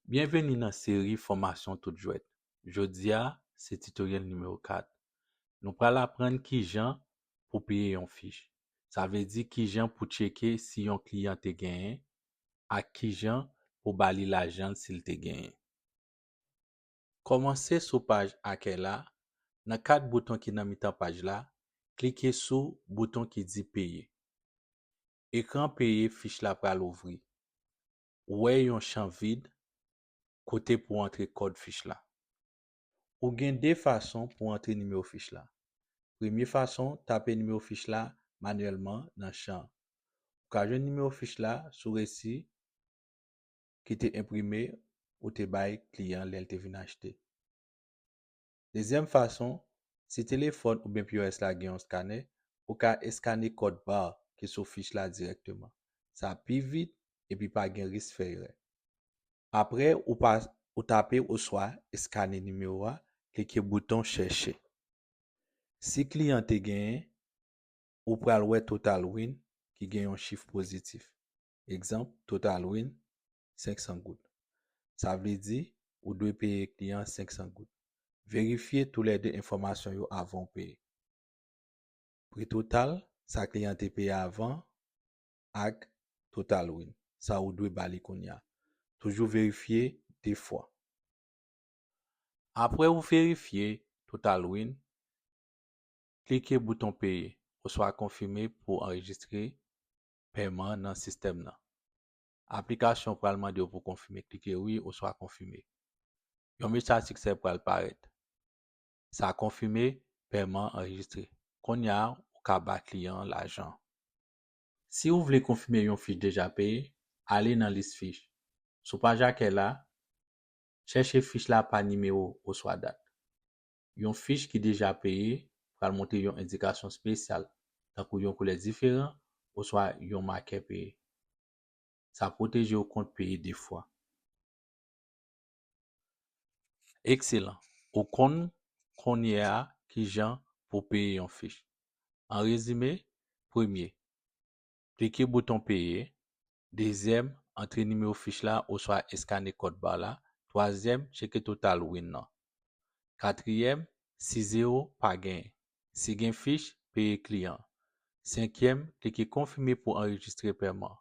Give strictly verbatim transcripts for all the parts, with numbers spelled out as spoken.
Byenveni nan seri fòmasyon tout jwèt. Jodi a, se titoryèl nimewo kat. Nou pral aprann kijan pou peye yon fich. Sa vle di kijan pou tcheke si yon kliyan te genyen ak kijan pou ba li lajan l si l te genyen. Kòmanse sou paj akèy la. Nan kat bouton ki nan mitan paj la, klike sou bouton ki di peye. Ekran peye fich la pral ouvri. Ou wè yon chan vid kote pou antre kòd fich la. Ou gen de fason pou antre nimewo fich la. Premye fason, tape nimewo fich la manyèlman nan chan an. Ou ka jwenn nimewo fich la sou resi ki te enprime ou te bay kliyan lè l te vin achte. Dezyèm fason, si telefòn oubyen P O S la gen yon skanè, ou ka eskane kòd ba ki sou fich la dirèkteman. Sa pi vit epi pa gen risk fè erè. Apre ou pa, ou tape oswa eskane nimewo a, klike bouton chèche. Si kliyan te genyen, ou pral wè total win ki gen yon chif pozitif. Egzanp, total win, senk san goud. Sa vle di, ou dwe peye kliyan senk san goud. Verifye toulède enfòmasyon yo avan w peye. Pri total, sa kliyan te peye avan, ak total win, sa ou dwe ba li kounye a. Toujou verifye de fwa. Apre ou verifye total win, klike bouton peye oswa konfime pou anrejistre pèman nan sistèm nan. Aplikasyon pral mande w pou konfime, klike wi oswa konfime. Yon mesaj siksè pral parèt. Sa konfime pèman anrejistre. Kounye a, ou ka ba kliyan an lajan. Si ou vle konfime yon fich deja peye, ale nan lis fich. Sou paj akèy la, chèche fich la pa nimewo oswa dat. Yon fich ki deja peye pral montre yon endikasyon espesyal, tankou yon koulè diferan oswa yon makè peye. Sa pwoteje w kont peye de fwa. Ekselan! Ou konn kounye a kijan pou peye yon fich. An rezime, premye, klike bouton peye. Dezyèm, antre nimewo fich la oswa eskane kòd ba la. Twazyèm, tcheke total win nan. Katriyèm, si zewo, pa genyen. Si gen fich, peye kliyan. Senkyèm, klike konfime pou anrejistre pèman.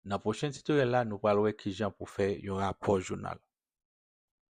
Nan pwochen titoryèl la, nou pral wè kijan pou fè yon rapò jounal.